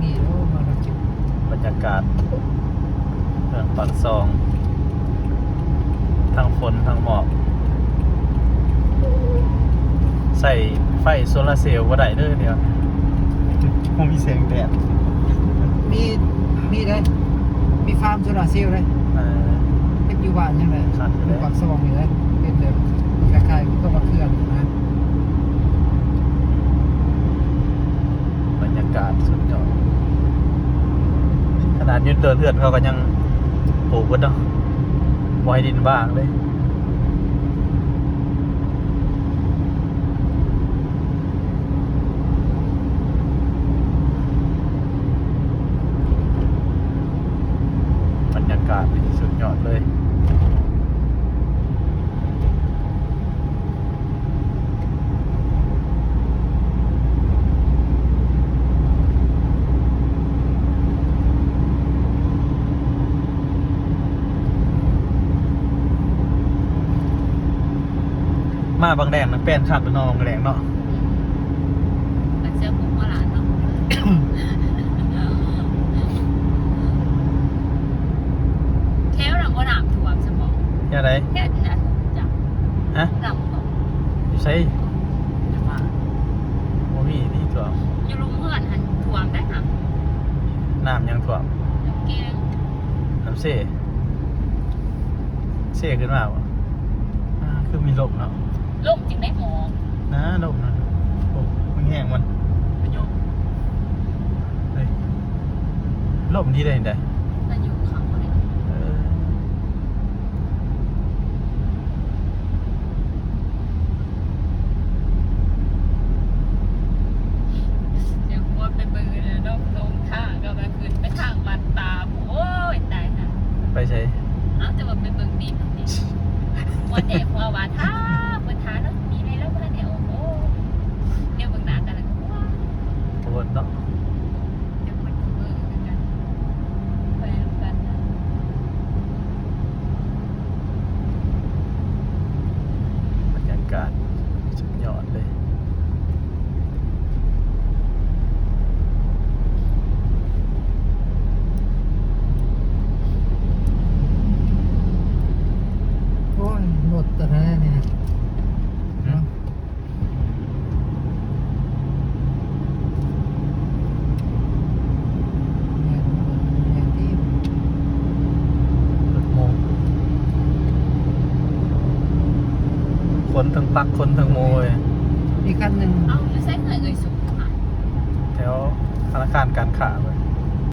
ນີ້ ໂອ້ ມາແລ້ວຈິ ບັນຍາກາດເມືອງປາກຊ່ອງ ທັງຝົນທັງໝອກ ໃຊ້ໄຟໂຊລາເຊວບໍ່ໄດ້ເດີດຽວ ບໍ່ມີແສງແດດ ມີ ມີເດ້ ມີຟາມໂຊລາເຊວເດ້ ເອີ ເຮັດຢູ່ບ້ານນີ້ແຫຼະ ຄັກເດ້ ຢູ່ປາກຊ່ອງນີ້ແຫຼະ ເຮັດແບບຄ້າຍໆກັບເຂື່ອນນະ. ບັນຍາກາດສຸດຍອດ ຂະໜາດຢູ່ເຕີນເຮືອນເຂົາກໍຍັງປູກເບິດເນາະ ບໍ່ໃຫ້ດິນວ່າງເລີຍ ບັນຍາກາດນີ້ສຸດຍອດເລີຍ. ມາບັກແດງນະ ແປ້ນຄັກເນາະ ບັກແດງເນາະ ອືມ ມັນເສື້ອຜູກຫົວຫຼານເນາະ ແຖວນັ້ນບໍ່ນ້ຳຖ້ວມຊະບໍ? ແຖວໃດ? ແຖວນັ້ນນະ ຈັກ ຮະ? ນ້ຳບໍ່? ຢູ່ໃສ? ບໍ່ມີຕິຖ້ວມ ຢູ່ລຸ່ມເຮືອນຫັ້ນຖ້ວມໄດ໋ຫັ້ນ ນ້ຳຫຍັງຖ້ວມ? ນ້ຳແກງ ນ້ຳເຊ ເຊຂຶ້ນມາບໍ່? ອ່າ ຄືມີລົມເນາະ ລົມຈັ່ງໄດ້ໝໍ? ນາ ລົມນະ ໂອ້ ມັນແຮງມັນ ພາຍຸ ເຮີ້ຍ ລົມດີໄດ໋ນີ້ໄດ໋ ພາຍຸເຂົ້າເດ້ ເອີ. ດຽວວ່າໄປເບິ່ງອັນນັ້ນເນາະ ລົງທາງ ກໍວ່າຂຶ້ນໄປທາງວັດປ່າ ໂອ້ຍ ຕາຍຫາ ໄປໃສ? ເອົ້າ ແຕ່ວ່າໄປເບິ່ງດິນນີ້ ຫົວແຕກຫົວວ່າ ຖ້າເພິ່ນ ຖ້າເນາະ ປີໃໝ່ແລ້ວບໍ່ທັນໄດ້ອອກ ໂອ້ຍ ແນວເບິ່ງໜ້າກັນແລ້ວກໍ ໂອ້ຍ ໂພດເນາະ. ບັນຍາກາດສຸດຍອດເລີຍ ໂອ້ຍ ລົດຕະນັ້ນນີ້ນະ ຫືມ? ຄົນທັງປັກ ຄົນທັງໂມເວີຍ ອີກຄັນໜຶ່ງ ເອົາ ຢູ່ໃສເອື້ອຍເອື້ອຍສຸກ ແຖວທະນາຄານການຄ້າເວີຍ.